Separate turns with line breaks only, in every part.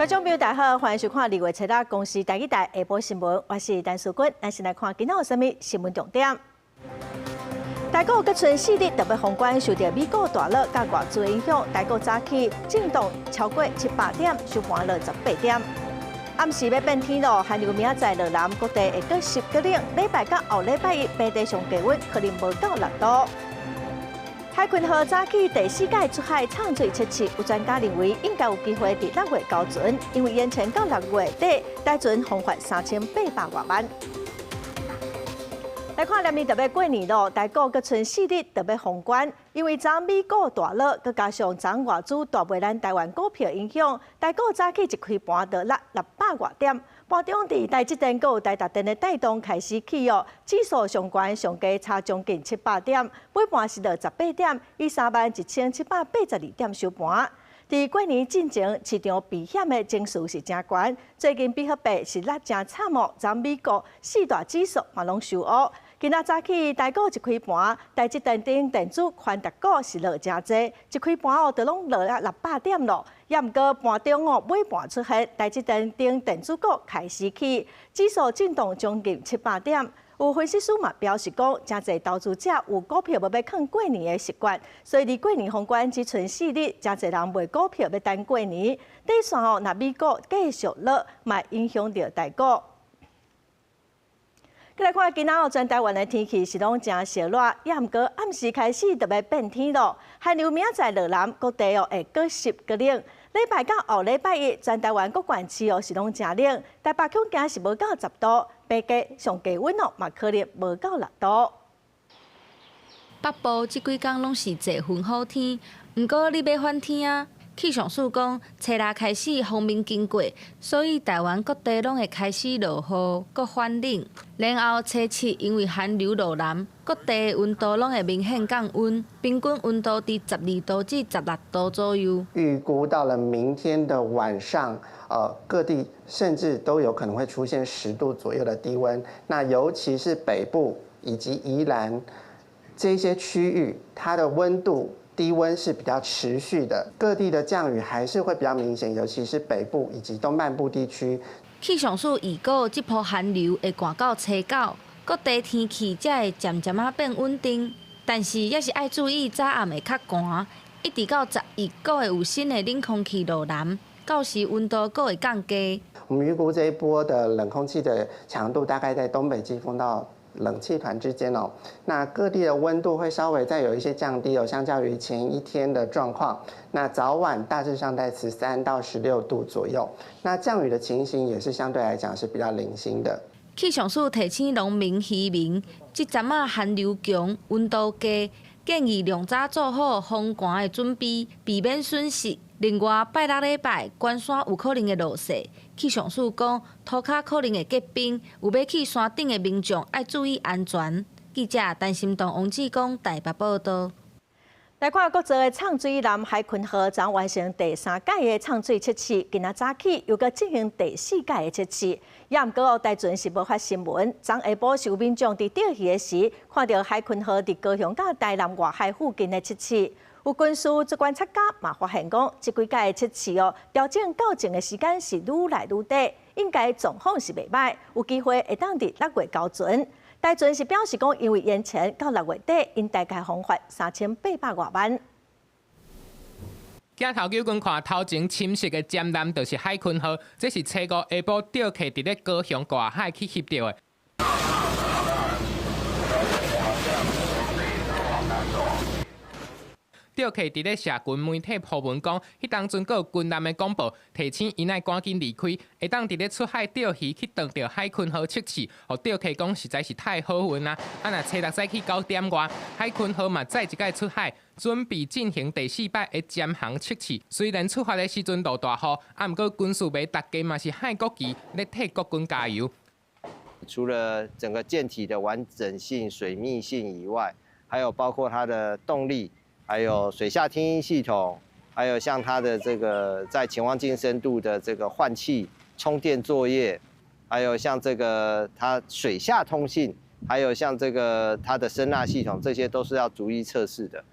觀眾朋友大家好，歡迎收看2月7日公視台語台下晡新聞，我是陳淑君。咱先來看今仔有啥物新聞重點。台股閣賰四日特別封關，受著美股大落佮外資影響，台股早起震盪超過700點，收盤落18點。暗時欲變天囉，寒流明仔載落南，各地會閣濕閣冷。禮拜佮後禮拜一，平地上低溫可能無到6度。海鯤號早起第四屆出海暢水測試，有專家認為應該有機會佇6月交船，因為延前到6月底，台船封罰3800外萬。來看連日特別過年囉，台股閣賰四日特別封關，因為昨美股大落，閣加上昨外資大賣咱台灣股票影響，台股早起一開盤就落600外點，盤中佇台積電閣有台達電的帶動開始起哦，指數上懸上低差將近700點，尾盤是落18點，以31,782點收盤。佇過年進前，市場避險的情緒是誠懸。最近比特幣是落誠慘哦，昨美國四大指數嘛攏受烏。今仔早起台股一開盤，台積電等電子權值股是落誠濟，一開盤哦，就攏落啊600點囉。也毋過盤中哦，尾盤出現台積電等電子股開始起，指數震盪將近700點。有分析師嘛表示講，誠濟投資者有股票無欲囥過年的習慣，所以佇過年封關只賰四日，誠濟人賣股票欲等過年。底線哦，若美股繼續落，嘛影響著台股。閣來看今仔日全台灣的天氣是攏誠燒熱，也毋過暗時開始就欲變天囉。寒流明仔載落南，各地哦會閣濕閣冷。禮拜佮後禮拜一，全台灣各縣市哦是攏誠冷，台北恐驚是無到10度，平地上低溫哦嘛可能無到6度。
北部這幾工攏是濟雲好天，毋過你欲反天啊！氣象署講，初六開始鋒面經過，所以台灣各地攏會開始落雨，閣反冷。然後初七因為寒流落南，各地溫度攏會明顯降溫，平均溫度佇12度至16度左右。
預估到了明天的晚上，各地甚至都有可能會出現10度左右的低溫。那尤其是北部以及宜蘭這些區域，它的溫度低溫是比較持續的，各地的降雨還是會比較明顯，尤其是北部以及東半部地區。
氣象署預告，這波寒流會寒到初九，各地天氣才會漸漸仔變穩定。但是猶是愛注意早暗會較寒，一直到11，閣會有新的冷空氣落南，到時溫度閣會降低。
我們預估這一波的冷空氣的強度大概在東北季風到冷氣團之間哦，那各地的溫度會稍微再有一些降低哦，相較於前一天的狀況，那早晚大致上在13到16度左右。那降雨的情形也是相對來講是比較零星的。
氣象署提醒農民漁民，這陣仔寒流強，溫度低，建議量早做好防寒的準備，避免損失。另外，拜六禮拜關山有可能會落雪。氣象署講，塗跤可能會結冰，有欲去山頂的民眾愛注意安全。記者陳心東、王志剛台北報道。
來看國造的暢水艦海鯤號，昨完成第三屆的暢水測試，今仔早起又閣進行第四屆的測試。也毋過台船是無發新聞。昨下晡是有民眾佇釣魚的時，看著海鯤號佇高雄佮台南外海附近的測試。有軍事這觀察家嘛發現講，這幾屆的測試哦，調整校正的時間是愈來愈短，應該狀況是袂䆀，有機會會當佇6月交船。台船是表示講，因為延前到6月底，𪜶大概封罰3800外萬。
鏡頭九觀看頭前深色的潛艦，就是海鯤號，這是初五下晡釣客佇咧高雄外海去翕著的。釣客佇咧社群媒體鋪文講，彼當陣閣有軍艦的廣播，提醒𪜶愛趕緊離開，會當佇咧出海釣魚去撞著海鯤號測試，予釣客講實在是太好運啊！啊，若初六早起9點外，海鯤號嘛再一擺出海，準備進行第四擺的潛航測試。雖然出發的時陣落大雨，啊，毋過軍事迷逐家嘛是喊國旗，咧替國軍加油。
除了整個艦體的完整性、水密性以外，還有包括它的動力。還有水下聽音系統，還有像它的這個在潛望鏡深度的這個換氣、充電作業，還有像這個它水下通信，還有像這個它的聲納系統，這些都是要逐一測試的。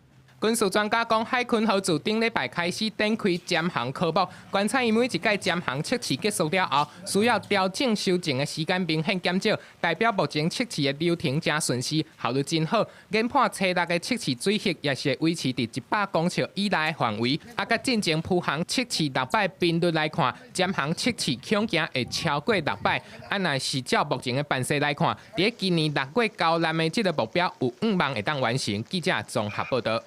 軍事專家講，海鯤號自頂禮拜開始展開潛航科目，觀察伊每一屆潛航測試結束了後，需要調整修正的時間明顯減少，代表目前測試的流程誠順遂，效率真好。研判初六的測試水域也是會維持佇100公尺以內的範圍。啊，佮進前浮航測試六擺頻率來看，潛航測試恐驚會超過六擺。啊，若是照目前的範勢來看，佇今年6月交艦的這个目標有向望會當完成。記者綜合報導。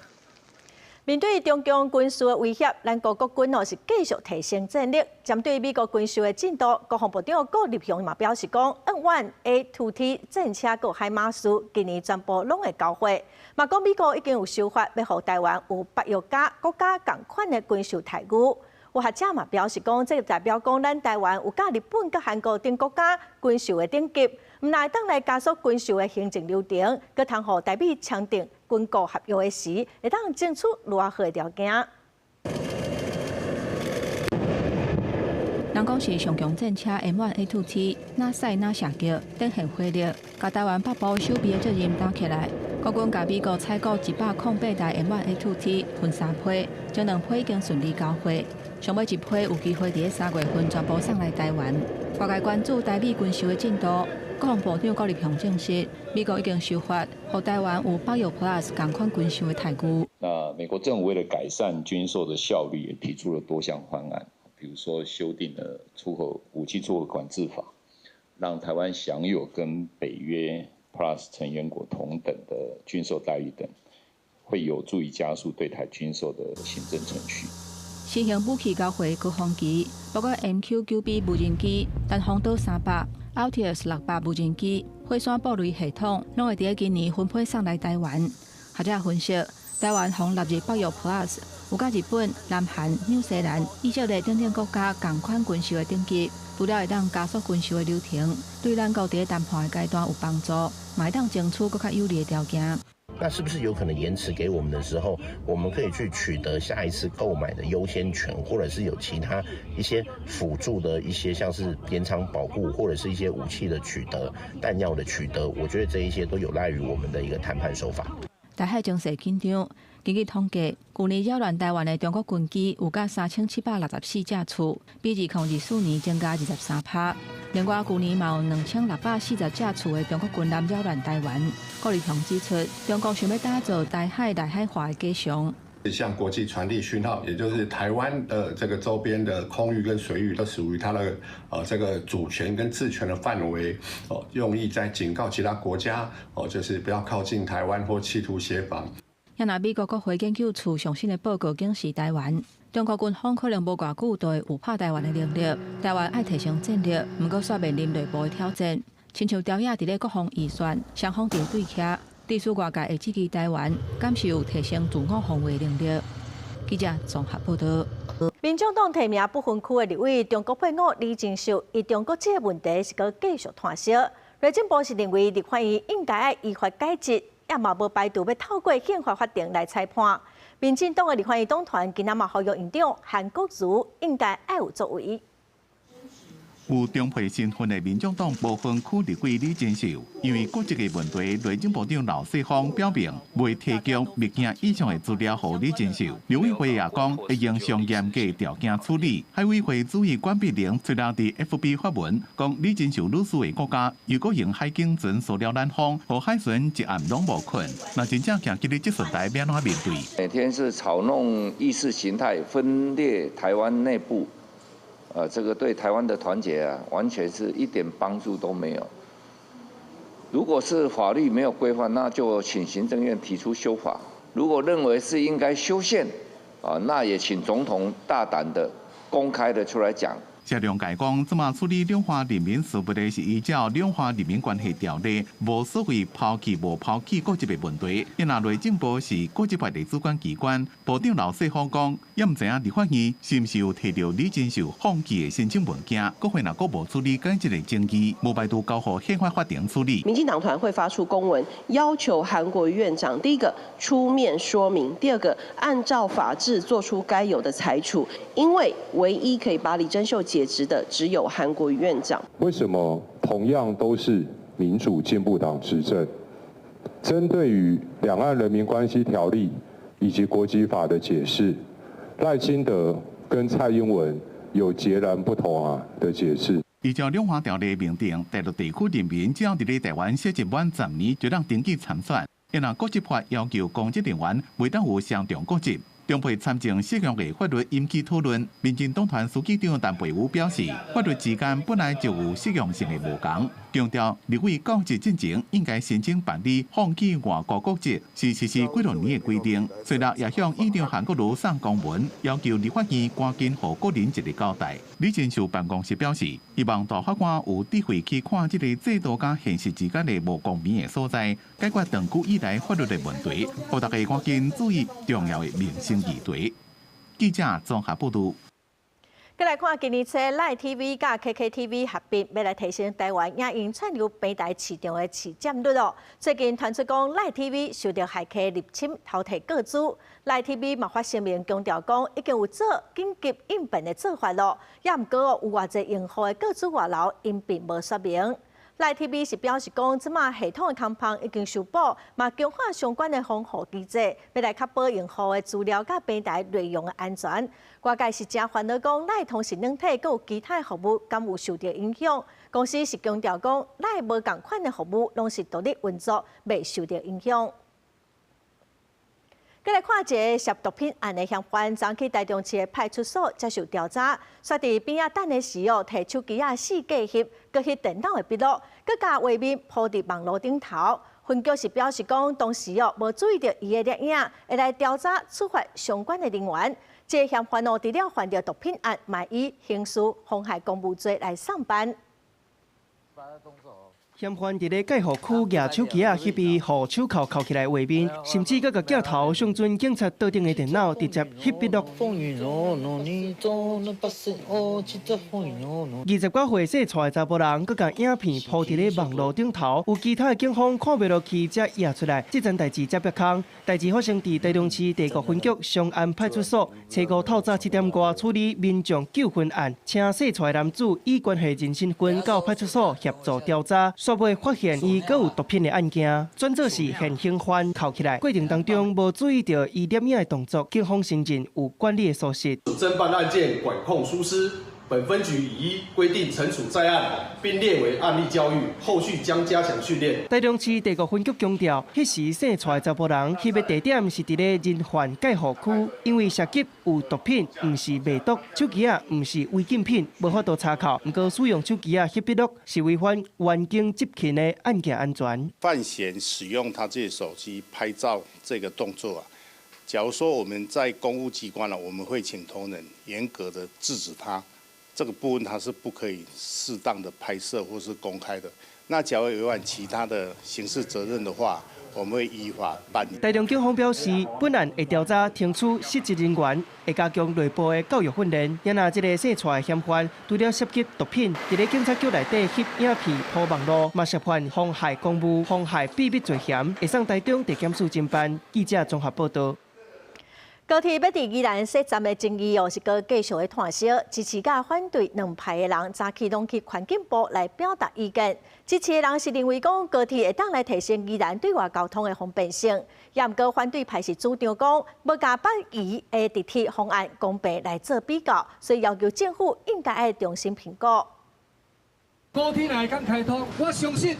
面對中共軍事的威脅，咱國國軍哦是繼續提升戰力。針對美國軍售的進度，國防部長顧立雄嘛表示講，M1A2T 戰車佮海馬斯今年全部攏會交貨。嘛講美國已經有修法，欲予台灣有北約佮國家仝款的軍售待遇。有學者嘛表示講，這個代表講咱台灣有佮日本佮韓國等國家軍售的等級，毋但會當來加速軍售的行政流程，閣通予台美簽訂軍購合約的時，會當爭取愈較好的條件。
人講是上強戰車 M1A2T，哪駛哪射擊，展現火力，共台灣北部守備的責任擔起來。國軍共美國採購108台 M1A2T，分三批，前兩批已經順利交貨，上尾一批有機會佇3月份全部送來台灣。外界關注台美軍售的進度，國防部長顧立雄證實，美國已經修法，予台灣有北約 Plus 仝款軍售的待遇。
那美國政府為了改善軍售的效率，也提出了多項方案，比如說修訂了出口武器出口管制法，讓台灣享有跟北約 Plus 成員國同等的軍售待遇等，會有助於加速對台軍售的行政程序。
新型武器交貨高峰期，包括 MQ-9B 無人機、單風島300、Altius 600無人機、火山布雷系統，攏會佇今年分批送來台灣。學者分析，台灣予納入北約 Plus，有佮日本、南韓、紐西蘭、以色列等等國家仝款軍售的等級，除了會當加速軍售的流程，對咱國佇談判的階段有幫助，嘛會當爭取閣較有利的條件。
那是不是有可能延遲給我們的時候，我們可以去取得下一次購買的優先權，或者是有其他一些輔助的一些，像是延長保固，或者是一些武器的取得、彈藥的取得，我覺得這一些都有賴於我們的一個談判手法。
台海情勢緊張，根據統計，舊年擾亂台灣的中國軍機有甲3764架次，比2024年增加23%。另外，舊年嘛有2640架次的中國軍艦擾亂台灣。顧立雄指出，中國想欲打造台海內海化的假象，
向國際傳遞訊號，也就是台灣的這個周邊的空域跟水域都屬於它的這個主權跟治權的範圍，哦，用意在警告其他國家，哦，就是不要靠近台灣或企圖協防。
若美國國會研究處上新的報告顯示，台灣中國軍方可能無偌久就會有拍台灣的能力，台灣愛提升戰力，毋過煞面臨內部的挑戰，親像朝野佇咧國防預算雙方佇對徛，致使外界會質疑台灣敢是有提升自我防衛能力。記者綜合報導。
民眾黨提名不分區的立委中國配偶李貞秀，伊中國這個問題是閣繼續拖燒。內政部是認為立法院應該愛依法解職，也嘛無排除欲透過憲法法庭來裁判。民進黨的立法院黨團今仔嘛呼籲院長韓國瑜應該愛有作為。
有中配身份的民眾黨無分區立委李貞秀，因為國籍的問題，內政部長劉世芳表明袂提供物件以上的資料予李貞秀。立委會也講會用上嚴格條件處理。海委會主委管碧玲隨後佇 FB 發文，講李貞秀女士的國家如果用海警船騷擾咱方，予海巡一暗攏無睏，若真正行去質詢台，欲按怎面對？
每天是炒弄意識形態，分裂台灣內部。這個對台灣的團結啊，完全是一點幫助都沒有。如果是法律沒有規範，那就請行政院提出修法；如果認為是應該修憲，啊，那也請總統大膽的、公開的出來講。
謝龍介講，這馬處理兩岸人民事務的是依照《兩岸人民關係條例》，無所謂拋棄無拋棄國籍的問題。因若內政部是國籍法的主管機關，部長劉世芳講，也毋知影立法院是毋是有提著李貞秀放棄的申請文件，國會若閣無處理解這個爭議，無排除交予憲法法庭處理。
民進黨團會發出公文，要求韓國瑜院長第一個出面說明，第二個按照法制做出該有的裁處，因為唯一可以把李貞秀解職的只有韓國瑜院長。
為什麼同樣都是民主進步黨執政，針對於兩岸人民關係條例以及國籍法的解釋，賴清德跟蔡英文有截然不同啊的解釋。
依照兩岸條例明定，大陸地區人民只要佇咧台灣設籍滿10年，就當登記參選。若國籍法要求公職人員袂當有雙重國籍。中配參政適用的法律引起討論。民進黨團書記長陳培宇表示，法律之間本來就有適用性的無仝，強調立委告職進前應該申請辦理放棄外國國籍，是實施幾落年的規定。隨後也向院長韓國瑜送公文，要求立法院趕緊予國人一個交代。李進秀辦公室表示，希望大法官有智慧去看這個制度佮現實之間的無公平的所在，解決長久以來法律的問題，予大家趕緊注意重要的民生議題。記者綜合報導。
閣來看今年初，LINE TV佮 KKTV 合併，欲來提升台灣影音串流平台市場的市佔率哦。最近傳出講，LINE TV 受著駭客入侵偷提個資，LINE TV 嘛發聲明強調講，已經有做緊急應變的做法囉。也毋過有偌濟用戶的個資外流，𪜶並無說明。LINE TV 是表示講，這馬系統的空縫已經修補，嘛強化相關的防護機制，欲來確保用戶的資料佮平台內容的安全。外界是誠煩惱講，LINE 通訊軟體閣有其他服務，敢有受著影響？公司是強調講，LINE 無仝款的服務攏是獨立運作，袂受著影響。閣來看一个涉毒品案的嫌犯，昨去台中市的派出所接受調查，煞佇邊仔等的時候，提手機仔四界翕，閣翕電腦的筆錄，閣共畫面鋪佇網路頂頭。分局是表示講，當時哦無注意著伊的錄影，會來調查處罰相關的人員。這个嫌犯哦，除了犯著毒品案，嘛以刑事妨害公務罪來送辦。
嫌犯佇咧蓋護區舉手機仔翕伊予手銬銬起來畫面，甚至閣共鏡頭向準警察桌頂的電腦直接翕筆錄。29歲姓蔡的查埔人，閣共影片鋪佇咧網路頂頭，有其他的警方看袂落去，才掖出來。這樁代誌才煏空。代誌發生佇台中市第五分局松安派出所，初五透早7點外處理民眾糾紛案，請姓蔡的男子以關係人身份到派出所協助調查。煞尾發現伊閣有毒品的案件，轉做是現行犯銬起來，過程當中無注意著伊攝影的動作，警方承認有管理的疏失。
偵辦案件管控疏失，本分局已依規定懲處在案，並列為案例教育，後續將加強訓練。
台中市第五分局強調，彼時姓蔡的查埔人翕的地點是佇咧人犯戒護區，因為涉及有毒品，毋是賣毒，手機仔毋是違禁品，無法度查扣。毋過使用手機仔翕筆錄是違反環境執勤的案件安全。
犯嫌使用他自己手機拍照這個動作啊，假如說我們在公務機關呢，我們會請同仁嚴格的制止他。這個部分它是不可以適當的拍攝或是公開的。那假如違反其他的刑事責任的話，我們會依法辦理。
台中警方表示，本案會調查懲處失職人員，會加強內部的教育訓練。也若這个姓蔡的嫌犯，除了涉及毒品，佇咧警察局內底翕影片鋪網路，嘛涉犯妨害公務、妨害秘密罪嫌，會送台中地檢署偵辦。記者綜合報導。
高鐵欲佇宜蘭設站的爭議哦，是閣繼續咧湠燒。支持佮反對兩派的人，早起攏去環境部來表達意見。支持的人是認為講高鐵會當來提升宜蘭對外交通的方便性，也毋過反對派是主張講，無共北宜的直鐵方案公平來做比較，所以要求政府應該愛重新評估。
高鐵若會當開通，我相信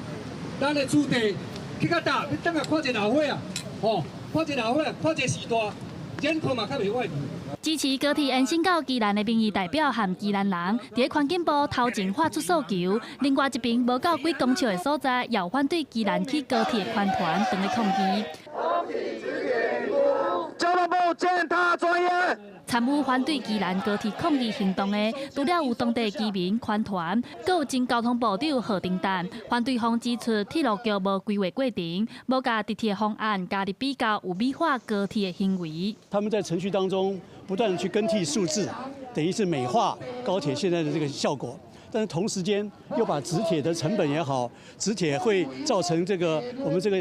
咱的主地去較大，欲轉來看一个老歲仔，吼，看一个老歲仔，看一个時代。
支持高鐵延伸到宜蘭的民意代表和宜蘭人，佇環境部頭前發出訴求。另外一邊無夠幾公尺的所在，也有反對宜蘭起高鐵的團團咧抗議。
交通部踐踏專業。
參與反對宜蘭高鐵抗議行動的，除了有當地居民、團團，閣有前交通部長賀陳旦。反對方指出，鐵路局無規劃過程，無共直鐵方案加入比較，有美化高鐵的行為。
他們在程序當中不斷去更替數字，等於是美化高鐵現在的這個效果。但是同時間又把直鐵的成本也好，直鐵會造成這個我們這個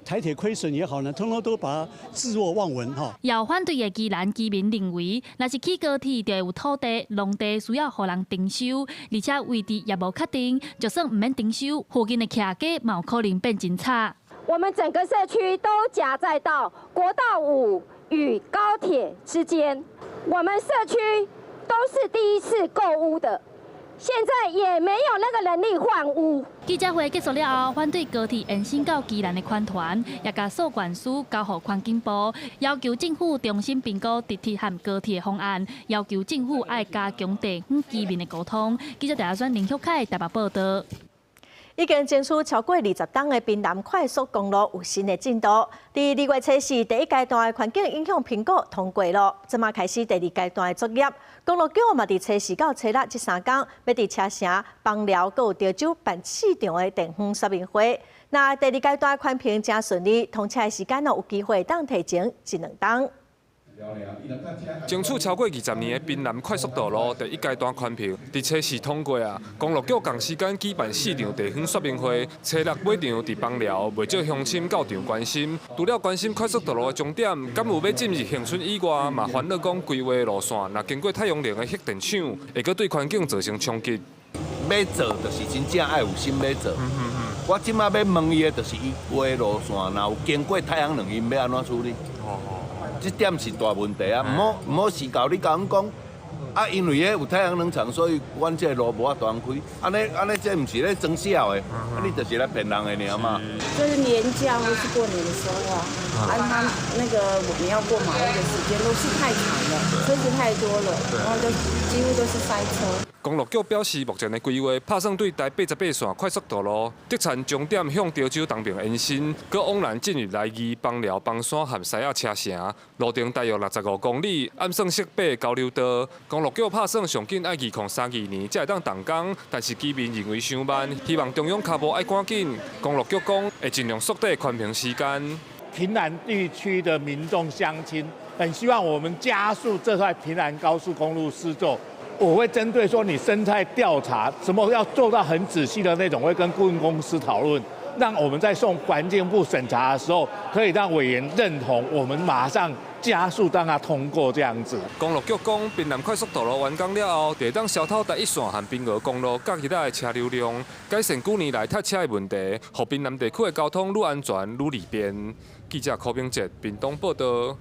台鐵虧損也好呢，通通都把它置若罔聞哈。
有反對的宜蘭居民認為，若是起高鐵，就會有土地、農地需要予人徵收，而且位置也無確定，就算毋免徵收，附近的徛家嘛有可能變真慘。
我們整個社區都夾在到國道5。與高鐵之間，我們社區都是第一次購屋的，現在也沒有那個能力換屋。
記者會結束了後，反對高鐵延伸到宜蘭的環團，也共訴願書交予環境部，要求政府重新評估直鐵和高鐵的方案，要求政府愛加強地方居民的溝通。記者陳阿選、林旭凱台北報道。
已經爭取超過20冬的屏南快速公路有新的進度。佇2月初四，第一階段的環境影響評估通過了，這馬開始第二階段的作業。公路局嘛佇初四到初六這3工，欲佇車城、枋寮、閣有潮州辦四場的地方說明會。若第二階段的環評誠順利，通車的時間有機會當提前一兩冬。
爭取超過20年的屏南快速道路第一階段環評，佇初四通過啊！公路局仝時間舉辦四場地方說明會，初六尾場佇枋寮，袂少鄉親到場關心。除了關心快速道路的終點，敢有欲進入恆春以外，嘛煩惱講規劃路線，若經過太陽能的核電廠，會閣對環境造成衝擊。
欲做就是真正愛有心欲做。我這馬欲問伊的，就是伊規路線若有經過太陽能，𪜶欲按怎處理？這點是大問題啊！毋好毋好是共你共阮講，啊，因為彼有太陽能廠，所以阮這个路無法度通開。按呢按呢，這毋是咧裝痟的，啊，你就是來騙人的爾嘛。
就是年假或是過年的時候啊，啊，他那個我們要過馬路的時間都是太長了，車子太多了，然後就幾乎都是塞車。
公路局表示，目前的規劃拍算對台88線快速道路，竹田終點向潮州東爿延伸，閣往南進入來義、枋寮、枋山和獅仔車城，路程大約65公里，按算設八交流道。公路局拍算上緊愛2032年才會當動工，但是居民認為傷慢，希望中央跤步愛趕緊。公路局講會盡量縮短環評時間。
屏南地區的民眾鄉親很希望我們加速這塊屏南高速公路施作。我會針對說你生態調查，什麼要做到很仔細的那種，會跟顧問公司討論，讓我們在送環境部審查的時候，可以讓委員認同，我們馬上加速讓它通過這樣子。
公路局講，屏南快速道路完工了後，就會當消透台一線和屏鵝公路佮其他的車流量，改善幾年來塞車的問題，予屏南地區的交通愈安全、愈利便。記者柯明哲屏東報道。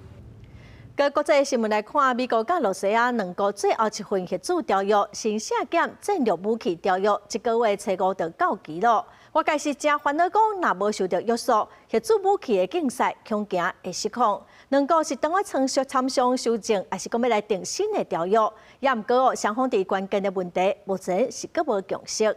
閣國際新聞來看，美國佮露西亞兩國最後一份核子條約新削減戰略武器條約，這個月初五就到期囉。外界是誠煩惱講，若無受著約束，核子武器的競賽恐驚會失控。兩國是當咧參詳參詳修正，抑是講欲來訂新的條約？也毋過哦，雙方佇關鍵的問題，目前是閣無共識。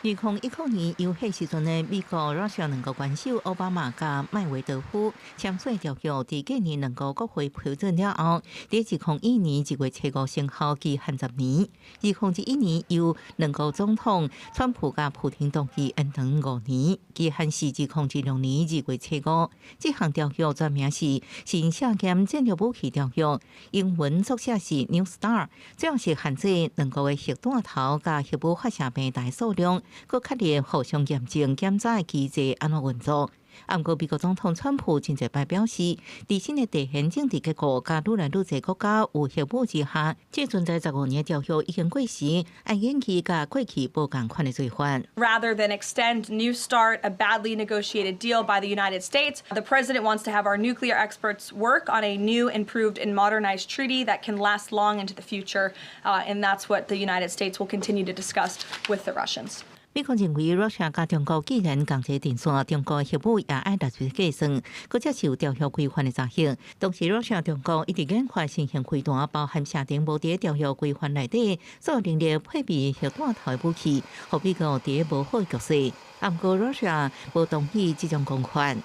2010年鈞核時陣的美國、Russia 兩國元首奧巴馬佮麥維德夫簽署條約，佇隔年兩國國會批准了後，佇2001年2月初五生效，期限10年。2021年由兩國總統川普佮普丁同意延長5年，期限是2026年2月初五。這項條約全名是新削減戰略武器條約，英文縮寫是 New START，主要是限制兩國的核彈頭佮核武發射平台數量。閣確立互相驗證檢查的機制按怎運作。毋過美國總統川普真濟擺表示，佇新的地緣政治結構佮愈來愈濟國家有核武之下，這存在15年的條約已經過時，愛延期佮過去無仝款的做法。
Rather than extend New START, a badly negotiated deal by the United States, the president wants to have our nuclear experts work on a new, improved, and modernized treaty that can last long into the future, and that's what the United States will continue to discuss with the Russians.
美國認為，Russia 佮中國既然仝一個陣線，中國核武也愛納入計算，閣接受條約規範的執行。同時，Russia 中國一直研發新型飛彈，包含射程無佇條約規範內底，所有能力配備核彈頭的武器，予美國佇無好局勢。毋過，Russia 無同意這種講法。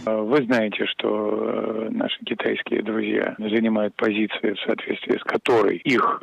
Вы знаете, что наши китайские друзья занимают позицию, в соответствии с которой их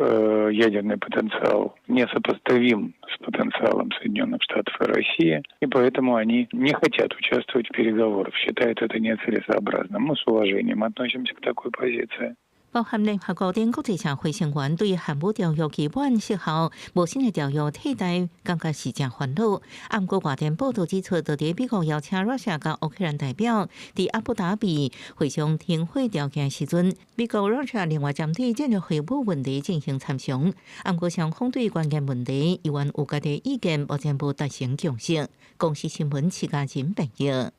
ядерный потенциал несопоставим с потенциалом Соединенных Штатов и России, и поэтому они не хотят участвовать в переговорах, считают это нецелесообразным. Мы с уважением относимся к такой позиции.
包含聯合國等國際社會成員對核武條約期滿失效，無新的條約替代，感覺是誠煩惱。毋過外電報道指出，佇美國邀請 Russia 佮烏克蘭代表佇阿布達比會商停火條件時陣，美國 Russia 另外針對戰略核武問題進行參詳。毋過雙方對關鍵問題猶原有家己意見，目前無達成共識。公視新聞徐家仁編譯。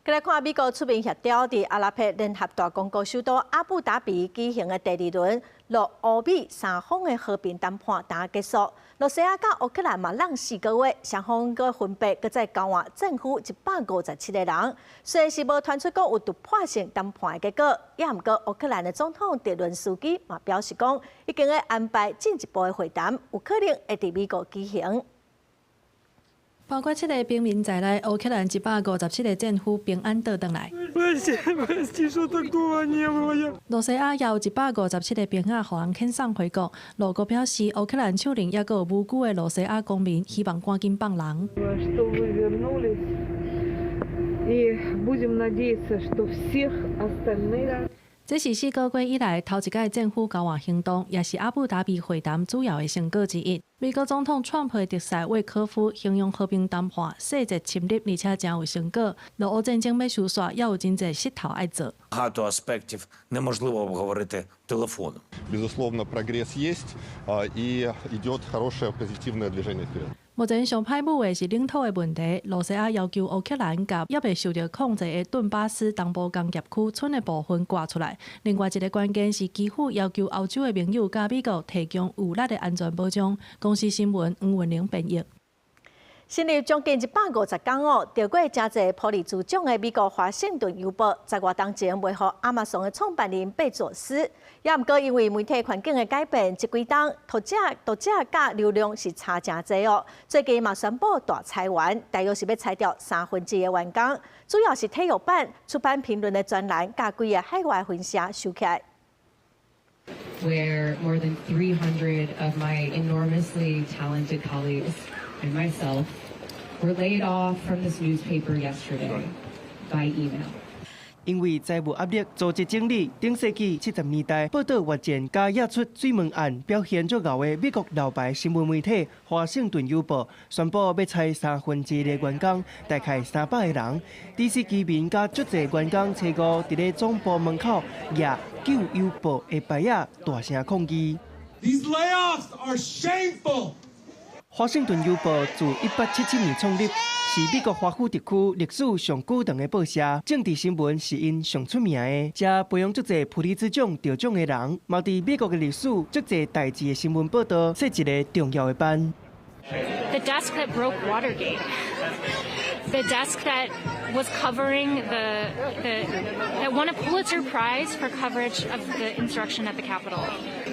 過來看美國出面協調，佇阿拉伯聯合大公國首都阿布達比舉行的第二輪羅烏美三方的和平談判今結束。羅西亞佮烏克蘭嘛挵4個月，雙方閣分別閣再交換戰俘157個人。雖然是無傳出講有突破性談判的結果，也毋過烏克蘭的總統澤倫斯基嘛表示講，已經咧安排進一步的會談，有可能會佇美國舉行。
包括七个平民在內，烏克蘭157個戰俘平安倒轉來。羅西亞也有157個兵仔予人遣送回國。俄國表示，烏克蘭手裡猶閣有無辜的羅西亞公民，希望趕緊放人。
Что вы вернулись, и будем надеяться, что всех остальных.
這是4個月以來頭一擺戰俘交換行動，也是阿布達比會談主要的成果之一。美國總統川普的特使威科夫形容和平談判細節深入，而且誠有成果。俄烏戰爭欲收煞，猶有真濟穡頭愛做。
Багато аспектів неможливо обговорити телефоном.
Безусловно, прогресс есть, и идет хорошее позитивное движение вперед.
目前上歹舞的是領土的問題。羅西亞要求烏克蘭共猶未受著控制的頓巴斯東部工業區賰的部分割出來。另外一个關鍵是基輔要求歐洲的盟友佮美國提供有力的安全保障。公視新聞黃文玲編譯。
成立將近150天哦，得過誠濟普利茲獎的美國華盛頓郵報，10外當前賣予亞馬遜的創辦人貝佐斯，也毋過因為媒體環境的改變，這幾冬讀者佮流量是差誠濟哦。最近嘛宣布大裁員，大約是欲裁掉1/3的員工，主要是體育版、出版評論的專欄，佮幾个海外分社收起來。
Where more than 300 of my enormously talented colleagues and myself were laid off from this newspaper yesterday by email.
因為財務壓力、組織整理，頂世紀70年代報導越戰佮惹出水門案表現足𠢕的美國老牌新聞媒體《華盛頓郵報》宣布欲裁1/3的員工，大概300個人。DC居民佮足濟員工初五佇咧總部門口舉救郵報的牌仔，大聲抗議。
These layoffs are shameful.
華盛頓郵報自1877年創立，是美國華府地區歷史上久長的報社。政治新聞是𪜶上出名的，遮培養足濟普利茲獎得獎的人，嘛佇美國的歷史足濟代誌的新聞報導，設一个重要的班。
The desk that broke Watergate, the desk that was covering the that won a Pulitzer Prize for coverage of the insurrection at the Capitol.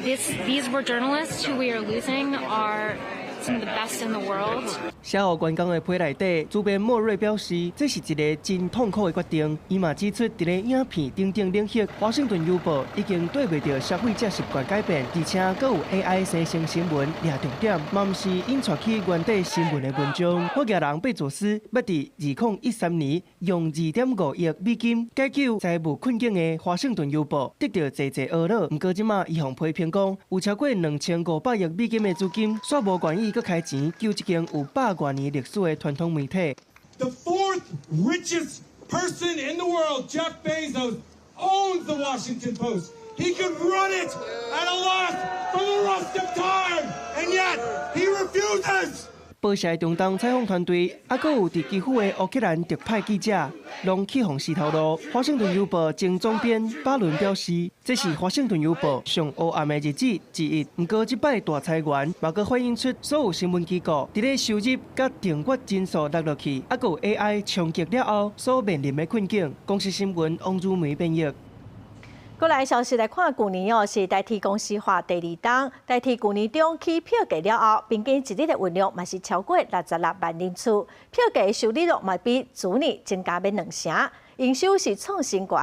These were journalists who we are losing are some of the best in the world.
寫予員工的批內底，主編莫瑞表示，這是一个真痛苦的決定。伊嘛指出，佇咧影片等等領域，華盛頓郵報已經綴袂著消費者習慣改變，而且閣有 AI 生成新聞掠重點，嘛毋是𪜶帶去原底新聞的文章。發言人貝佐斯欲佇2013年用2.5億美金解救財務困境的華盛頓郵報，得著濟濟呵咾。毋過這馬伊予批評講，有超過2500億美金的資金，煞無願意閣開錢救這間有百外年歷史的傳統媒體。
The fourth richest person in the world, Jeff Bezos, owns the Washington Post. He could run it at a loss for the rest of time, and yet he refuses.
報社的中東採訪團隊，猶閣有佇基輔的烏克蘭特派記者，攏去予死頭路。華盛頓郵報前總編巴倫表示，這是華盛頓郵報上烏暗的日子之一。毋過，這擺大裁員，嘛閣反映出所有新聞機構佇咧收入佮訂閱人數落落去，猶閣有 AI 衝擊了後所面臨的困境。公視新聞王如梅編譯。
過來消息來看，舊年哦是台鐵公司化第二冬，台鐵舊年中起票價了後，平均一日的運量嘛是超過66萬人次，票價收入嘛比去年增加欲2成，營收是創新高。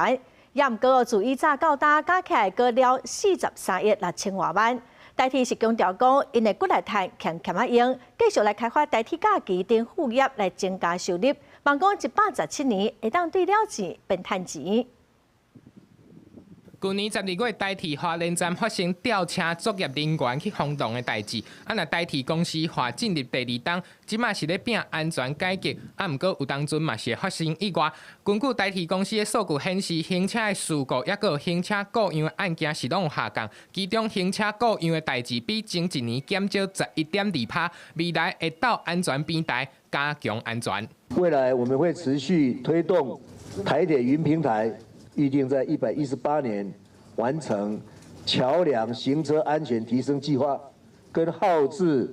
也毋過自以早到今加起來閣了43億6千外萬。台鐵是強調講，𪜶會閣來趁，儉儉仔用，繼續來開發台鐵假期等副業來增加收入，望講117年會當對了錢變趁錢。
舊年12月，台鐵花蓮站發生吊車作業人員去轟動的代誌，啊，若台鐵公司化進入第二冬，這馬是咧拚安全改革，啊，毋過有當陣嘛是會發生意外。根據台鐵公司的數據顯示，行車的事故抑閣行車故障的案件是攏有下降，其中行車故障的代誌比前一年減少11.2%。未來會鬥安全平台加強安全。
未來我們會持續推動台鐵雲平台預定在118年完成橋梁行車安全提升計劃，跟號誌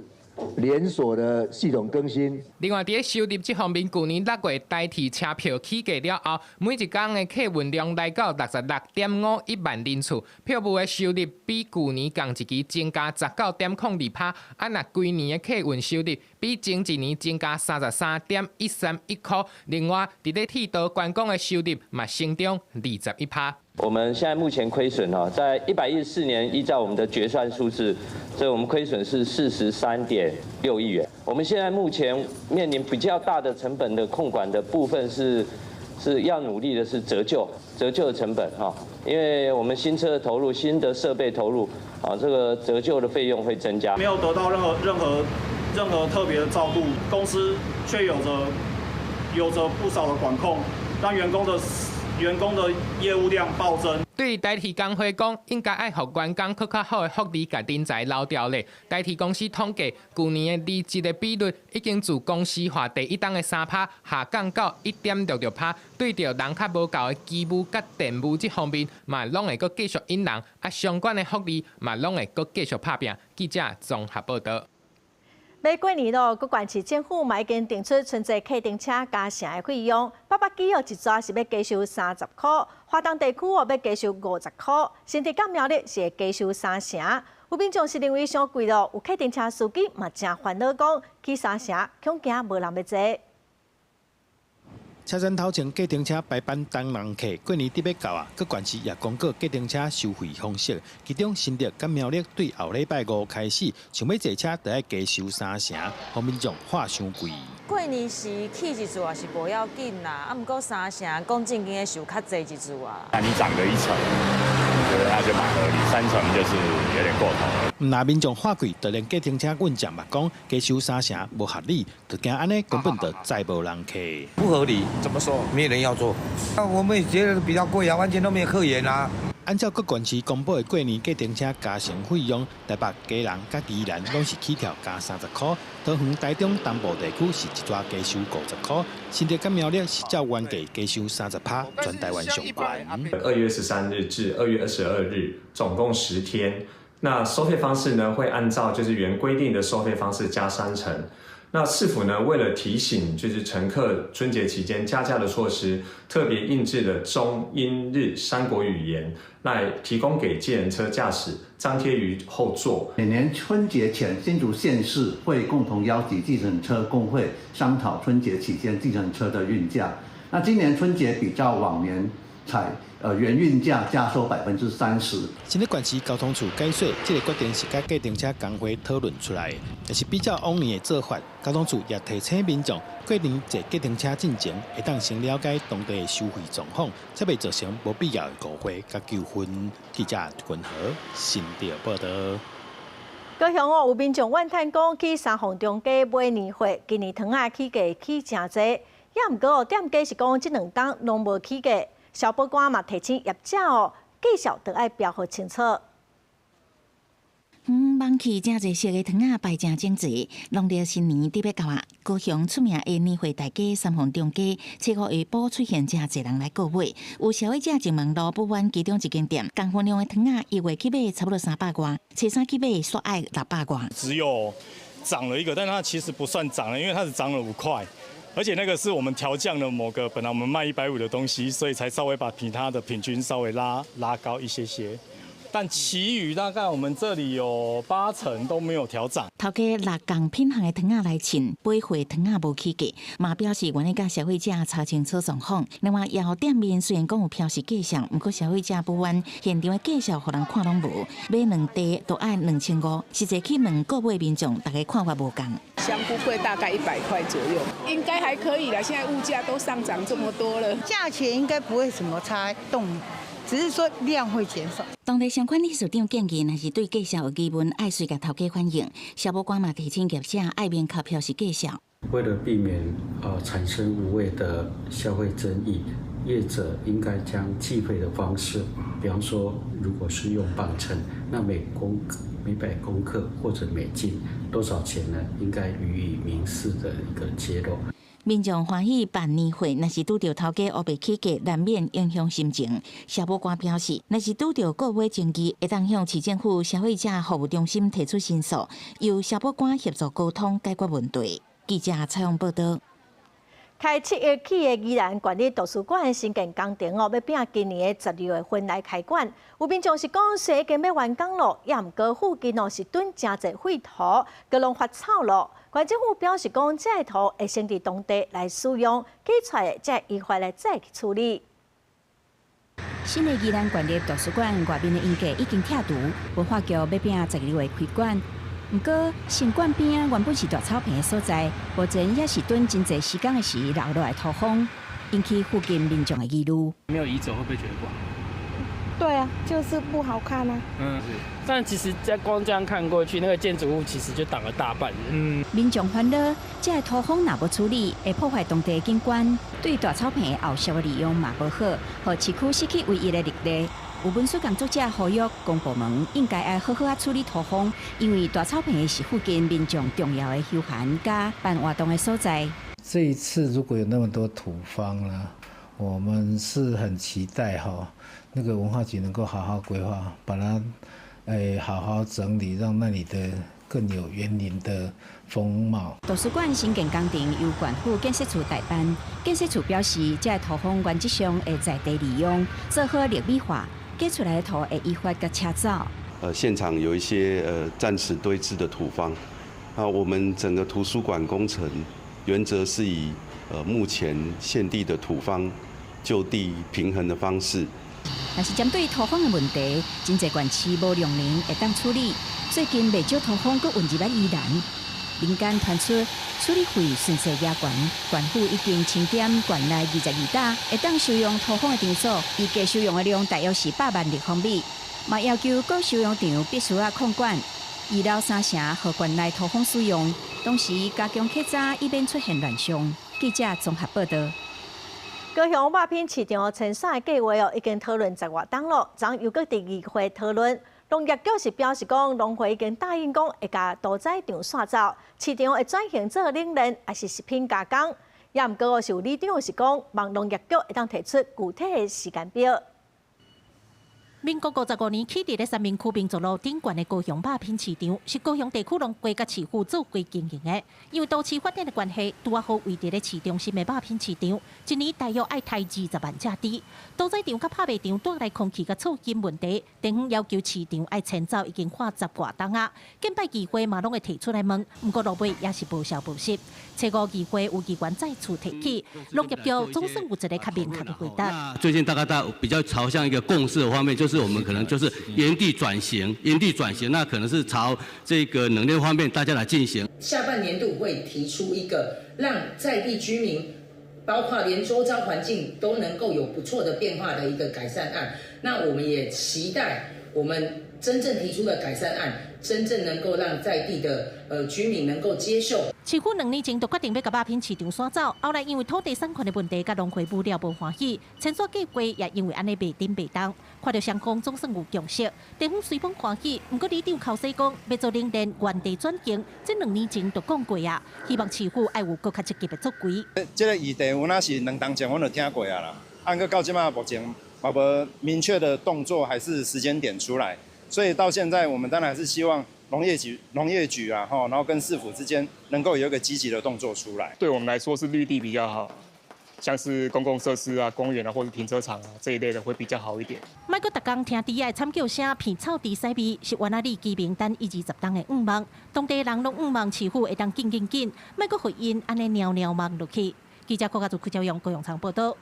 連鎖的系統更新。
另外，佇咧收入這方面，舊年6月台鐵車票起價了後，每一工的客運量來到66.51萬人次，票務的收入比舊年仝一期增加19.02%。啊，若規年的客運收入比前一年增加33.131塊。另外，佇咧鐵道觀光的收入嘛，成長21%。
我們現在目前虧損哈，在114年依照我們的決算數字，所以我們虧損是43.6億元。我們現在目前面臨比較大的成本的控管的部分是要努力的是折舊，折舊的成本哈，因為我們新車的投入、新的設備投入啊，這個折舊的費用會增加。
沒有得到任何特別的照顧，公司卻有着不少的管控，讓員工的業務量暴增。
對台鐵工會講，應該愛予員工閣較好的福利，共人才留牢咧。台鐵公司統計，舊年的離職的比率已經自公司化第一冬的3%下降到1.66%。對著人較無夠的機務佮電務這方面，嘛攏會閣繼續引人，啊相關的福利嘛攏會閣繼續拍拚。記者綜合報導。
欲過年咯，各縣市政府嘛已經定出春節客運車加成的費用，北北基哦一逝是欲加收30塊，華東地區哦欲加收50塊，新竹佮苗栗是會加收三成。有民眾是認為傷貴咯，有客運車司機嘛誠煩惱，講起三成，恐驚無人欲坐。
車站頭前計程車排班等人客，過年得欲到啊！各縣市也公告計程車收費方式，其中新竹佮苗栗對後禮拜五開始，想欲坐車就愛加收三成，予民眾喊傷貴。
過年時起一次也是無要緊啦，啊，毋過三成講正經的是有較濟一次啊。
那你漲個一成，覺得那就蠻合理，三成就是有點過頭了。
毋但民眾喊貴，就連計程車運將嘛講加收三成無合理，就驚按呢根本就載無人客。
不合理，
怎麼說？
沒人要坐。那我們也覺得比較貴啊，完全都沒有客源啊。
按照各縣市公布的過年計程車加成費用，台北、基隆、佮宜蘭攏是起跳加30塊，桃園、台中東部地區是一逝加收50塊，新竹佮苗栗是照原價加收30%，全台灣上懸。
2月13日至2月22日，總共10天。那收費方式呢，會按照就是原規定的收費方式加三成。那市府呢，為了提醒就是乘客春節期間加價的措施，特別印製了中英日三國語言，來提供給計程車駕駛張貼於後座。
每年春節前，新竹縣市會共同邀集計程車工會商討春節期間計程車的運價。那今年春節比較往年採原運價加收30%。
新竹縣市交通處解說，這個決定是佮計程車工會討論出來的，但是比較往年的做法，交通處也提醒民眾，過年坐計程車進前，會當先了解當地的收費狀況，才袂造成無必要的誤會佮糾紛。記者陳和新竹報導。
高雄哦，有民眾怨嘆講，去三鳳中街買年貨，今年糖仔起價起誠濟，也毋過哦，店家是講這兩冬攏無起價。消保官嘛提醒業者哦，價數著愛標予清楚。
遠望去誠濟色的糖仔排誠整齊，農曆新年得欲到啊！高雄出名的年貨大街三鳳中街，初五下晡出現誠濟人來購買，有消費者就網路不滿其中一間店，仝份量的糖仔一月起買差不多300外，初三去買煞愛600外。
只有漲了一個，但它其實不算漲了，因為它只漲了5塊。而且那個是我們調降了某個本來我們賣150的東西，所以才稍微把其他的平均稍微拉高一些些。但其餘大概我們這裡有八成都沒有調漲。
頭家搦仝品項的糖仔來稱，買貨糖仔無起價，嘛表示願意佮消費者查清楚狀況。另外，也予店面雖然講有標示價數，毋過消費者不滿現場的價數，予人看攏無，買兩袋都愛2500，實際去問購買民眾，大家看法無仝。
香菇貴大概100塊左右，應該還可以啦。現在物價都上漲這麼多了，
價錢應該不會什麼差動。只是說量會減少。
當地相關理事長建議，若是對價數有疑問，愛隨共頭家反映。消保官嘛提醒業者愛明確標示價數。
為了避免產生無謂的消費爭議，業者應該將計費的方式，比方說，如果是用磅秤，那每百公克或者每斤多少錢呢？應該予以明示的一個揭露。
民眾歡喜辦年會，若是拄著頭家烏白起價，難免影響心情。社保官表示，若是拄著購買爭議，會當向市政府消費者服務中心提出申訴，由社保官協助溝通解決問題。記者採訪報導。
開7月起的宜蘭縣立圖書館新建工程哦，欲拼今年的12月份來開館。有民眾是講，雖已經欲完工咯，也毋過附近哦是囤誠濟廢土，閣攏發臭咯。縣政府表示講，這个土會先佇當地來使用，起出來才依法來再去處理。
新的宜蘭縣立圖書館外面的陰架已經拆除，文化局欲拼12月開館。毋過，新館邊仔原本是大草坪的所在，目前也是囤真濟時間的時留落來土方，引起附近民眾的疑慮。
沒有移走會不會覺得不好？
對啊，就是不好看啊。
嗯，是。但其實在光這樣看過去，那個建築物其實就擋了大半。
民眾煩惱，這个土方若無處理，會破壞當地的景觀，對大草坪後續的利用嘛無好，予市區失去唯一的綠地。有文史工作者呼籲，公部門應該愛好好仔處理土方，因為大草坪是附近民眾重要的休閒佮辦活動的所在。
這一次如果有那麼多土方呢，我們是很期待哈，那個文化局能夠好好規劃，把它好好整理，讓那裡的更有園林的風貌。
圖書館新建工程由縣府建設處代辦，建設處表示，這个土方原則上會在地利用，做好綠美化。給出來的土會依法共車走。
現場有一些暫時堆置的土方，那我們整個圖書館工程原則是以目前現地的土方就地平衡的方式。
但是針對土方的問題，真濟縣市無量能會當處理。最近袂少土方閣運入來宜蘭，民間傳出處理費順勢加懸，縣府已經清點縣內22搭會當收容土方的場所，預計收容的量大約是100萬立方米，嘛要求各收容場必須愛控管，預留三成予縣內土方使用，同時加強稽查，以免出現亂象。記者綜合報導。
高雄肉品市場遷徙計畫哦，已經討論十外冬咯，昨又閣佇議會討論。農業局是表示講，農會已經答應講會共屠宰場徙走，市場會轉型做冷鏈，抑是食品加工。也毋過是有里長是講，望農業局會當提出具體的時間表。
民國55年起佇咧三民區民族路頂懸的高雄肉品市場，是高雄地區農會佮市府做伙經營的。因為都市發展的關係，拄仔好位佇咧市中心的肉品市場，一年大約愛刣20萬隻豬。屠宰場佮拍賣場帶來空氣佮噪音問題，地方要求市場愛遷走，已經喊十外冬啊。近擺議會嘛攏會提出來問，毋過落尾也是無消無息。初五議會有議員再次提起，農業局總算有一个較明確的回答。
最近大概大比較朝向一個共識的方面，就是我們可能就是原地轉型，原地轉型，那可能是朝這個冷鏈方面大家來進行。
下半年度會提出一個讓在地居民，包括連周遭環境都能夠有不錯的變化的一個改善案。那我們也期待我們真正提出的改善案，真正能夠讓在地的居民能夠接受。
市府兩年前就決定欲共肉品市場徙走，後來因為土地產權的問題，佮農會無聊無歡喜，遷徙計劃也因為按呢袂振袂動。看著雙方總算有共識，地方雖罔歡喜，毋過里長口說講欲做冷鏈原地轉型，這兩年前就講過啊，希望市府愛有閣較積極的作為。
這個議題有哪是2冬前阮就聽過啊啦，啊，毋過到這馬目前嘛無明確的動作還是時間點出來，所以到現在我們當然還是希望農業局啊，然後跟市府之間能夠有一個積極的動作出來。
對我們來說是綠地比較好，像是公共設施啊、公園啊或者停車場啊這一類的會比較好一點。
莫閣逐工聽豬仔的慘叫聲，鼻臭豬屎味，是原仔里居民等一二十冬的願望。當地人攏願望市府會當緊緊緊，莫閣予𪜶按呢貓貓望落去。記者郭家祖、柯昭陽高雄場報導。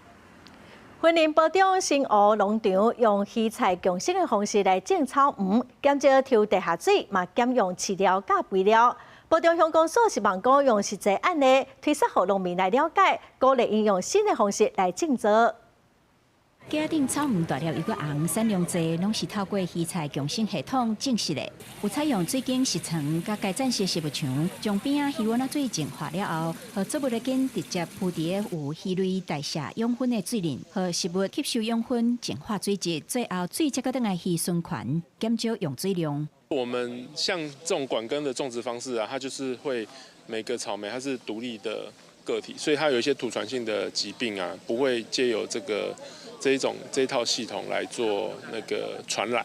雲林埔中新湖農場用魚菜共生的方式來種草莓，減少抽地下水，嘛減用飼料佮肥料。埔中鄉公所是望講用實際案例推捒予農民來了解，鼓勵𪜶用新的方式來種植。
架頂草莓大粒又閣紅，產量濟，攏是透過魚菜共生系統種植的。有採用水耕濕層佮蓋棧式植物牆，將邊仔魚塭仔水淨化了後，予作物的根直接鋪佇个有魚類代謝養分的水裡，予植物吸收養分，淨化水質，最後水才閣轉來魚循環，減少用水量。
我們像這種管根的種植方式啊，它就是會每個草莓它是獨立的。
個體，所以它有一些土傳性的疾病啊，不會借由這個這一種這一套系統來做那個傳染。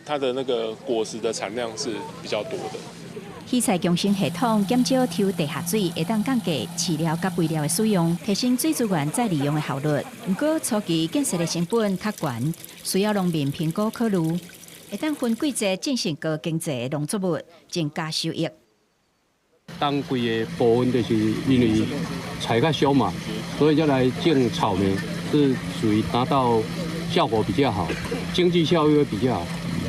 它的那個果實的產量是比較多的。
魚菜共生系統減少抽地下水，會當降低飼料佮肥料的使用，提升水資源再利用的效率。毋過初期建設的成本較懸，需要農民評估考慮，會當分季節進行高經濟的農作物，增加收益。
冬季的部分就是因為菜較俗嘛，所以才來種草莓，是屬於達到效果比較好，經濟效益會比較好。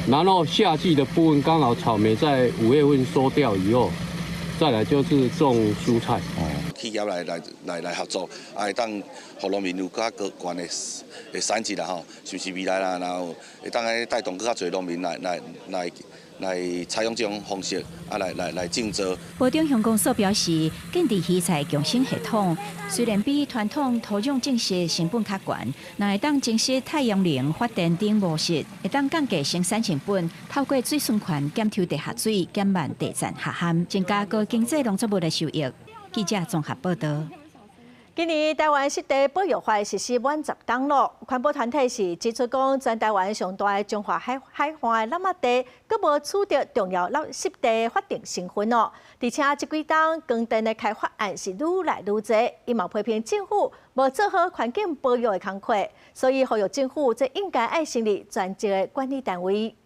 然後夏季的部分剛好草莓在5月份收掉以後，再來就是種蔬菜。
企業來合作，啊會當予農民有較高懸的產值啦吼，是毋是未來啦，然後會當來帶動閣較濟農民來採用這種方式，啊來種植。
埔中鄉公所表示，建置魚菜共生系統雖然比傳統土壤種植成本較懸，但會當增設太陽能發電等模式，會當降低生產成本，透過水循環減抽地下水，減慢地層下陷，增加高經濟農作物的收益。記者綜合報道。
今年臺灣濕地保育法實施滿10冬咯，環保團體是指出講，全臺灣上大的彰化海岸的湳仔地，閣無取得重要濕地法定身份哦。而且這幾冬光電的開發案是愈來愈濟，伊嘛批評政府無做好環境保育的工課，所以呼籲政府這應該愛成立專職的管理單位。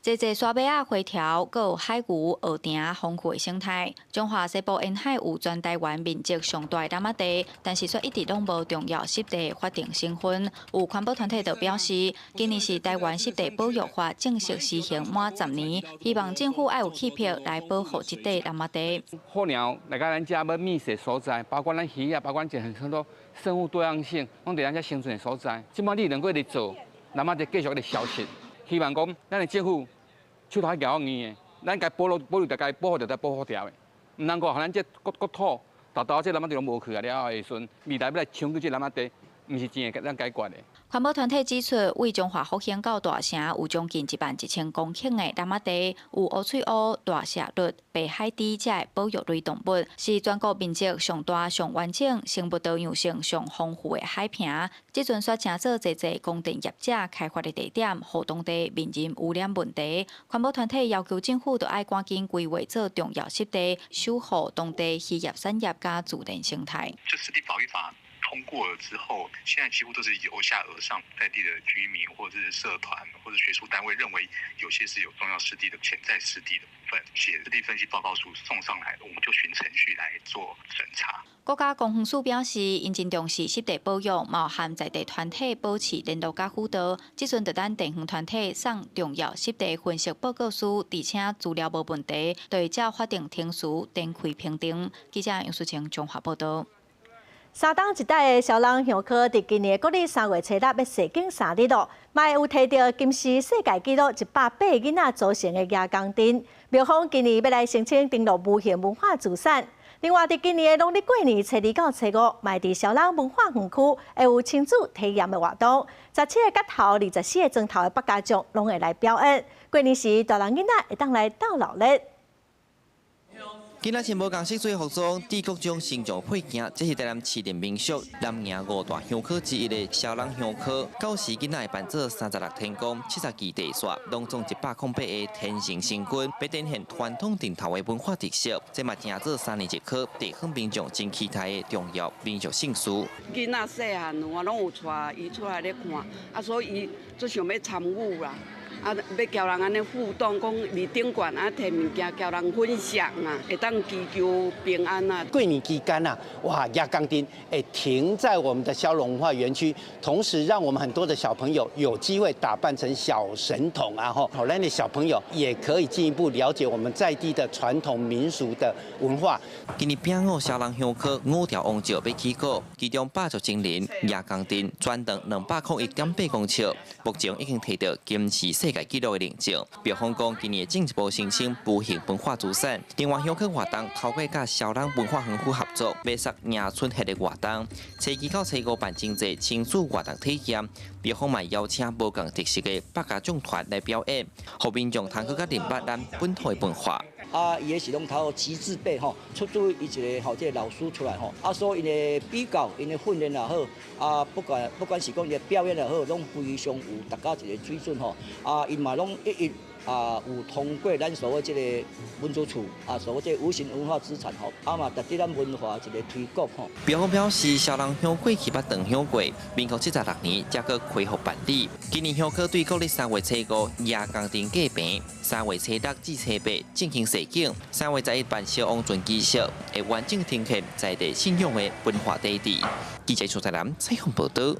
濟濟沙馬仔花柱，閣有海牛、蚵埕豐富的生態。彰化西部沿海有全臺灣面積上大的湳仔地，但是卻一直攏無重要濕地法定身份。有環保團體就表示，今年是臺灣濕地保育法正式施行滿10年，希望政府愛有氣魄來保護這塊湳仔地。
候鳥來到咱遮欲覓食所在，包括咱魚仔，包括咱很多生物多樣性，攏佇咱遮生存的所在。這擺你兩個咧做，湳仔地繼續咧消失。希望講，咱的政府手頭較𠢕硬的，咱該保留保留著該保護著該保護著的，毋通講予咱這國土，沓沓這湳仔地攏無去啊了後的時陣，未來欲來搶去這湳仔地，毋是真會當解決的。
環保團體指出，位彰化復興到大城有將近11,000公頃的湳仔地，有烏喙烏、大麝鷸、白海豬這个保育類動物，是全國面積上大、上完整、生物多樣性上豐富的海坪。這陣煞成做濟濟光電業者開發的地點，予當地面臨污染問題。環保團體要求政府著愛趕緊規劃做重要濕地，守護當地漁業產業佮自然生態。
就濕地保育法通過了之後，現在幾乎都是由下而上，在地的居民或者是社團或者學術單位認為有些是有重要濕地的潛在濕地的部分，寫濕地分析報告書送上來，我們就循程序來做審查。
國家公園署表示，𪜶真重視濕地保育，嘛和在地團體保持聯絡佮輔導。這陣就等地方團體送重要濕地分析報告書，而且資料無問題，就會照法定程序展開評定。記者楊淑清彰化報道。
沙東一帶的蕭朗鄉柯，佇今年的國曆3月初六欲踅景3日咯，嘛會有提著金氏世界紀錄108個囡仔組成的蜈蚣陣。廟方今年欲來申請登錄無形文化資產。另外，佇今年的農曆過年初二到初五，嘛佇蕭朗文化園區會有親子體驗的活動。17個角頭、24個莊頭的百家將攏會來表演。過年時，大人囡仔會當來鬥鬧熱。
今仔穿無仝色水服裝，戴各種形狀配件，這是台南市的民俗南營五大香柯之一的蕭朗香柯。到時囡仔會扮做36天公、70支地煞，攏總108個天神星君，欲展現傳統陣頭的文化特色。這嘛成做三年一科地方民眾真期待的重要民俗盛事。
囡仔細漢我攏有帶伊出來咧看，啊，所以伊足想欲參與啦。啊，欲佮人按呢互動，講佇頂懸啊，提物件佮人分享啊，會當祈求平安啊。
過年期間啊，哇，蜈蚣陣會停在我們的蕭朗文化園區，同時讓我們很多的小朋友有機會打扮成小神童啊，吼，好，咱的小朋友也可以進一步了解我們在地的傳統民俗的文化。
今年丙午蕭朗香柯五條王轎欲起鼓，其中百足精靈蜈蚣陣全長201.8公尺，目前已經提著金氏世界紀錄的認證。廟方講，今年進一步申請無形文化資產。另外，香柯活動透過佮蕭朗文化園區合作，欲設迎春系列活動，初二到初五辦真濟親子活動體驗。廟方嘛邀請無仝特色的百家將團來表演，予民眾通閣較認捌咱本土的文化。
啊，伊彼是攏透過極字輩吼，出自伊一個吼，這个老師出來吼，啊，所以𪜶的比較，𪜶的訓練也好，啊，不管是講伊的表演也好，攏非常有達到一個水準吼，啊，𪜶嘛攏一一啊有通過咱所謂這個文資處啊，所謂這個無形文化資產吼，啊嘛值得咱文化一個推廣吼。
廟方表示，蕭人香過去捌斷香過，民國76年才閣恢復辦理。今年香火對國曆3月初5蜈蚣燈過暝，3月初6至初8進行踅景，3月11辦蕭王船儀式，會完整呈現在地信仰的文化底蘊。記者蘇在南採訪報道。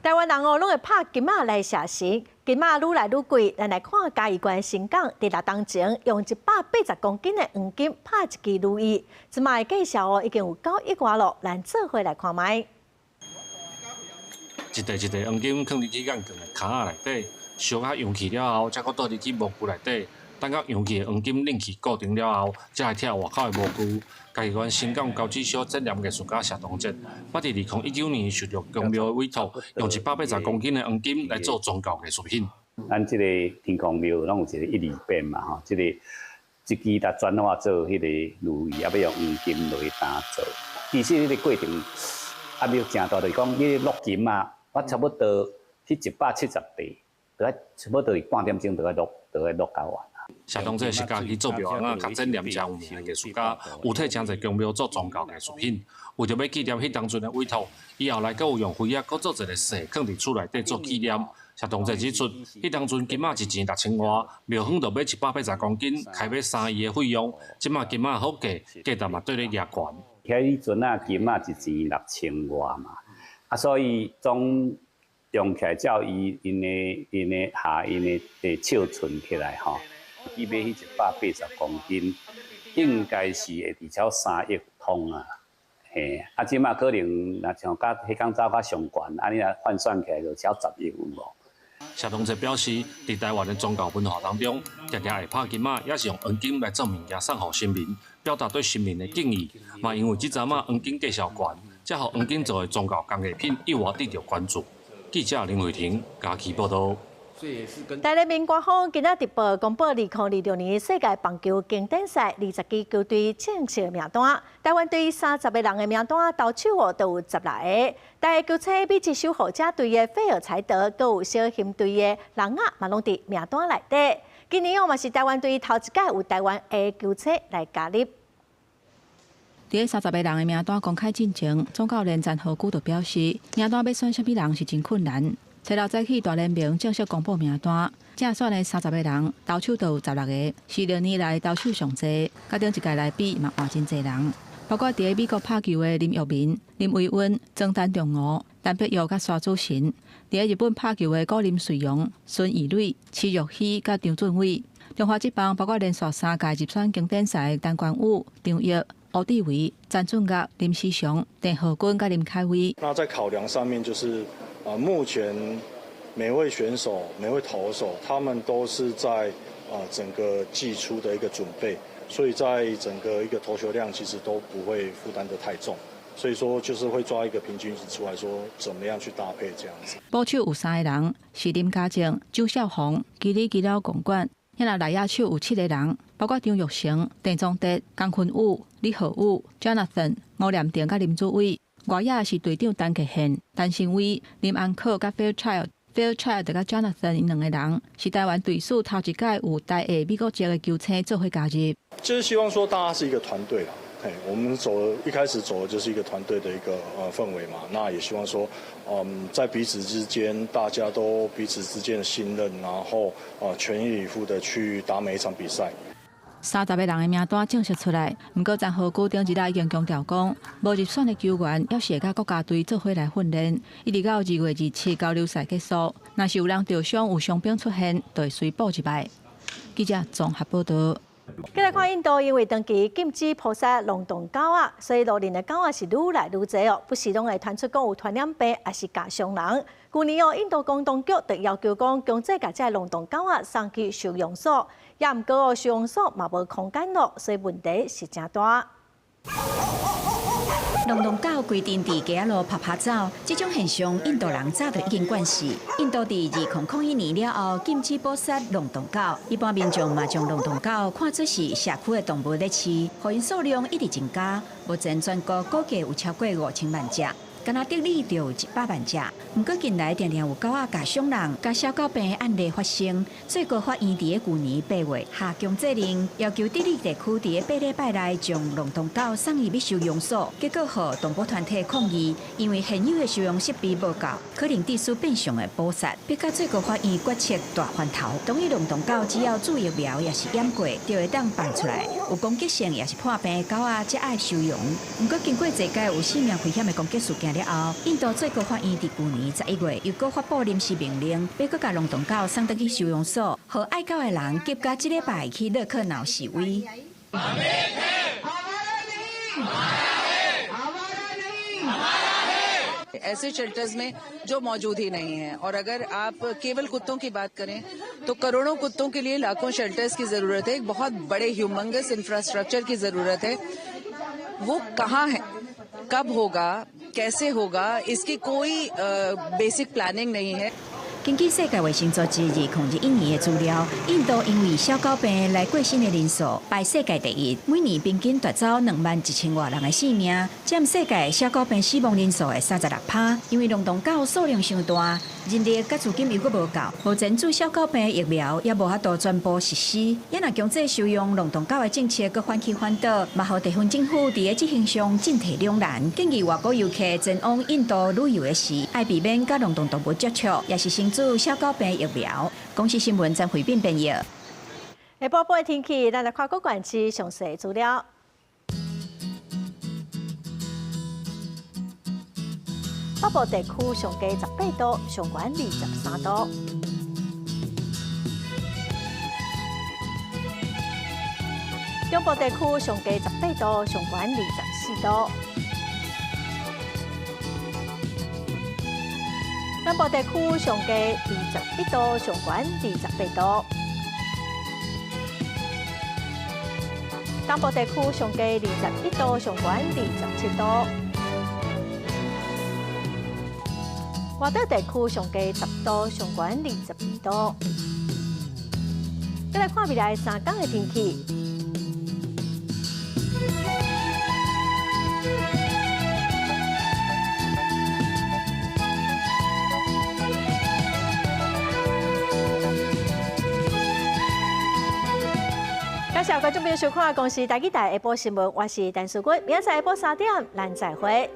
台灣人哦，攏會拍金仔來謝神，金仔愈來愈貴。咱來看嘉義縣神港，佇六冬前用180公斤的黃金拍一支如意，這擺的價數哦已經有9億外囉。咱做伙來看覓。
一塊一塊黃金囥入去眼鏡的坩仔內底，燒甲溶去了後，才閣倒入去模具內底，等到溶去的黃金冷去固定了後，才會拆外口的模具。嘉義縣神港高指小展覽藝術家謝東哲，捌佇2019年受著宮廟的委託，用180公斤的黃金來做宗教藝術品。
咱這個天公廟攏有一個一字匾嘛，吼，這個這支來轉化做彼个如意，啊，欲用黃金落去打做。其實彼個過程壓力誠大，就是講你落金啊，我差不多彼170塊，著愛差不多是半點鐘著愛落，著愛落交完。
謝東哲是家己做廟仔佮展覽誠有名的藝術家，有替誠濟宮廟做宗教藝術品。為著欲紀念彼當陣的委託，伊後來閣有用飛仔閣做一個誓，囥佇厝內底做紀念。謝東哲指出，彼當陣金仔一錢6000外，廟方就買180公斤，開欲3億的費用。這擺金仔好價，價值嘛綴咧夯懸。
彼陣仔金仔一錢6000外嘛，啊，所以總用起來照伊𪜶的𪜶的下𪜶的的尺寸起來吼。去買彼180公斤，應該是會至少3億通啊，嘿，啊，這擺可能若像佮彼工走較上懸，按呢來換算起來就超10億有無？
謝東哲表示，佇台灣的宗教文化當中，常常會拍金仔，也是用黃金來做物件送予神明，表達對神明的敬意。嘛，因為這陣仔黃金價數懸，才予黃金做的宗教工藝品意外得著關注。記者林慧婷嘉義報導。
台聯民官方今仔直播公布2026年世界棒球經典賽20支球隊正式名單。台灣隊30個人的名單，投手哦都有16個。台球星美籍守護者隊的費爾柴德，閣有小熊隊的人仔嘛，攏佇名單內底。今年哦嘛是台灣隊頭一屆有台灣的球星來加入。
佇30個人的名單公開進前，總教練陳和久就表示，名單欲選啥物人是真困難。初六早起大聯盟正式公布名單，正選的30個人，投手就有16個，是歷年來投手上濟，佮頂一屆來比嘛換真濟人，包括佇美國拍球的林育民、林維溫、莊丹仲吾、陳碧玉佮沙祖神；佇日本拍球的古林瑞陽、孫怡磊、池玉熙佮張俊偉。中華職棒包括連續三屆入選經典賽的陳冠宇、張奕、吳志偉、陳俊岳、林時祥、鄭浩均佮林凱威。
那在考量上面就是啊，目前每位選手、每位投手，他們都是在啊整個季初的一個準備，所以在整個一個投球量其實都不會負擔得太重，所以說就是會抓一個平均值出來說，怎麼樣去搭配這樣子。
捕手有三個人，是林家正、周少宏、基里基了公館。遐若內野手有七個人，包括張育成、鄭宗哲、江坤宇、李浩宇、Jonathan、吳念庭佮林祖偉。外野是隊長陳傑憲、陳新偉、林安可佮 Fairchild、Fairchild 佮 Jonathan 𪜶兩個人，是台灣隊史頭一屆有台裔美國籍的球星做伙加入。
就是希望說大家是一個團隊啦，嘿，我們走一開始走的就是一個團隊的一個氛圍嘛，那也希望說，在彼此之間大家都彼此之間的信任，然後全力以赴的去打每一場比賽。
30個人的名單正式出來，毋過陳和久頂一日已經強調講，無入選的球員猶是會佮國家隊做伙來訓練，一直到2月27交流賽結束。若是有人受傷有傷病出現，就會隨補入來。記者綜合報導。
繼來看印度，因為長期禁止撲殺龍洞狗仔，所以路邊的狗仔是愈來愈濟哦，不時攏會傳出講有傳染病，抑是咬傷人。舊年哦，印度公當局就要求講強制共這个龍洞狗仔送去收容所，也毋過哦，收容所嘛無空間囉，所以問題是誠大。
浪荡狗规阵伫街仔路趴趴走，這種現象印度人早就已經慣勢。印度佇2001年了後禁止捕殺浪蕩狗，一般民眾嘛將浪蕩狗看作是社區的動物咧飼，予𪜶數量一直增加。目前全國估計有超過5000萬隻。干焦德里就有100萬隻。毋過近來定定有狗仔共傷人、共小狗病的案例發生。最高法院佇咧舊年8月下強制令，要求德里地區佇咧8禮拜內將浪蕩狗送入去收容所，結果予動保團體抗議，因為現有的收容設備無夠，可能致使變相的捕殺，逼到最高法院決策大翻頭，同意浪蕩狗只要注疫苗抑是驗過，就會當放出來。有攻擊性抑是破病的狗仔才愛收容。毋過經過濟屆有性命危險的攻擊事件了後，印度最高法院佇舊年11月又閣發布臨時命令，欲閣共浪蕩狗送轉去收容所，予愛狗的人急甲這禮拜去勒克瑙示威。
ऐसे शेल्टर्स में जो मौजूद ही नहीं है और अगर आप केवल कुत्तों की बात करें तो करोड़ों कुत्तों के लिए लाखों शेल्टर्स की जरूरत है, एक बहुत बड़े ह्यूमंगस इंफ्रास्ट्रक्चर की जरूरत है। वो कहाँ है, कब होगा, कैसे होगा, इसकी कोई बेसिक प्लानिंग नहीं है。
根據世界衛生組織2021年的資料，印度因為小狗病來過身的人數排世界第一，每年平均奪走2萬1千外人的性命，佔世界小狗病死亡人數的36%。因為浪蕩狗數量傷大，人力佮資金又閣無夠，目前注小狗病疫苗也無法度全部實施。也若強制收容浪蕩狗的政策閣反起反倒，嘛予地方政府佇咧執行上進退兩難。建議外國遊客前往印度旅遊的時，愛避免佮浪蕩動物接觸，抑是先注小狗病疫苗。公視新聞曾慧敏編譯。
下晡的天氣，咱來看各縣市詳細資料。北部地區上低18度，上懸23度。中部地區上低18度，上懸24度。南部地區上低21度，上懸28度。東部地區上低21度，上懸27度。外島地區上低10度，上懸22度。再來看未來3天的天氣。感謝觀眾朋友收看《公視台語台》下晡新聞，我是陳淑君，明仔載下晡3點，咱再會。